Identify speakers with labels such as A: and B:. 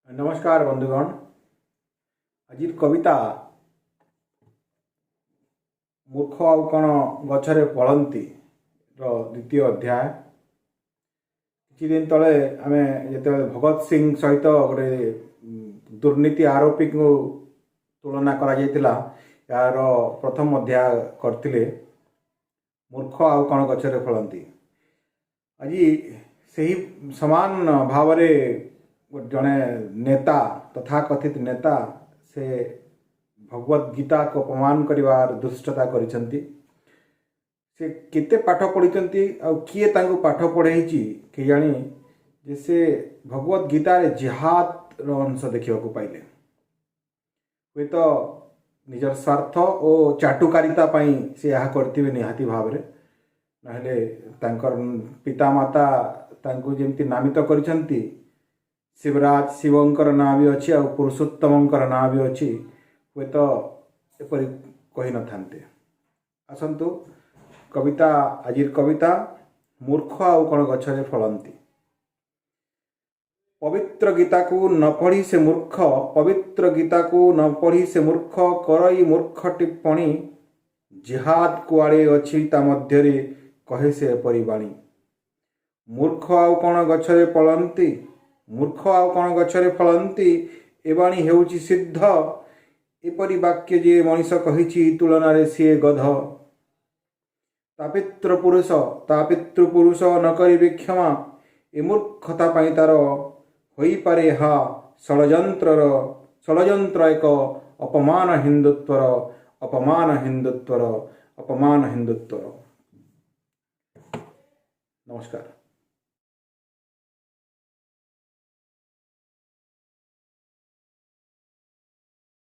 A: ନମସ୍କାର ବନ୍ଧୁଗଣ। ଆଜିର କବିତା ମୂର୍ଖ ଆଉ କ'ଣ ଗଛରେ ଫଳନ୍ତି ର ଦ୍ୱିତୀୟ ଅଧ୍ୟାୟ। କିଛି ଦିନ ତଳେ ଆମେ ଯେତେବେଳେ ଭଗତ ସିଂ ସହିତ ଗୋଟେ ଦୁର୍ନୀତି ଆରୋପୀଙ୍କୁ ତୁଳନା କରାଯାଇଥିଲା, ଏହାର ପ୍ରଥମ ଅଧ୍ୟାୟ କରିଥିଲେ, ମୂର୍ଖ ଆଉ କ'ଣ ଗଛରେ ଫଳନ୍ତି। ଆଜି ସେହି ସମାନ ଭାବରେ ଜଣେ ନେତା, ତଥାକଥିତ ନେତା, ସେ ଭଗବତ ଗୀତାକୁ ଅପମାନ କରିବାର ଦୁଷ୍ଟତା କରିଛନ୍ତି। ସେ କେତେ ପାଠ ପଢ଼ିଛନ୍ତି ଆଉ କିଏ ତାଙ୍କୁ ପାଠ ପଢ଼େଇଛି କେଜାଣି ଯେ ସେ ଭଗବତ ଗୀତାରେ ଜିହାଦର ଅଂଶ ଦେଖିବାକୁ ପାଇଲେ। ହୁଏତ ନିଜର ସ୍ୱାର୍ଥ ଓ ଚାଟୁକାରିତା ପାଇଁ ସେ ଏହା କରିଥିବେ ନିହାତି ଭାବରେ। ନହେଲେ ତାଙ୍କର ପିତାମାତା ତାଙ୍କୁ ଯେମିତି ନାମିତ କରିଛନ୍ତି, ଶିବରାଜ, ଶିବଙ୍କର ନାଁ ବି ଅଛି ଆଉ ପୁରୁଷୋତ୍ତମଙ୍କର ନାଁ ବି ଅଛି, ହୁଏତ ଏପରି କହିନଥାନ୍ତେ। ଆସନ୍ତୁ କବିତା, ଆଜିର କବିତା ମୂର୍ଖ ଆଉ କ'ଣ ଗଛରେ ଫଳନ୍ତି। ପବିତ୍ର ଗୀତାକୁ ନ ପଢ଼ି ସେ ମୂର୍ଖ, ପବିତ୍ର ଗୀତାକୁ ନ ପଢ଼ି ସେ ମୂର୍ଖ କରଇ ମୂର୍ଖ ଟିପ୍ପଣୀ। ଜିହାଦ କୁଆଡ଼େ ଅଛି ତା ମଧ୍ୟରେ, କହେ ସେ ଏପରି ବାଣୀ। ମୂର୍ଖ ଆଉ କ'ଣ ଗଛରେ ଫଳନ୍ତି, ମୂର୍ଖ ଆଉ କ'ଣ ଗଛରେ ଫଳନ୍ତି, ଏ ବାଣୀ ହେଉଛି ସିଦ୍ଧ। ଏପରି ବାକ୍ୟ ଯେ ମଣିଷ କହିଛି, ତୁଳନାରେ ସିଏ ଗଧ। ତା ପିତୃପୁରୁଷ, ତା ପିତୃପୁରୁଷ ନ କରିବେ କ୍ଷମା ଏ ମୂର୍ଖତା ପାଇଁ ତାର। ହୋଇପାରେ ଏହା ଷଡ଼ଯନ୍ତ୍ରର, ଷଡ଼ଯନ୍ତ୍ର ଏକ ଅପମାନ ହିନ୍ଦୁତ୍ୱର, ଅପମାନ ହିନ୍ଦୁତ୍ୱର, ଅପମାନ ହିନ୍ଦୁତ୍ୱର। ନମସ୍କାର।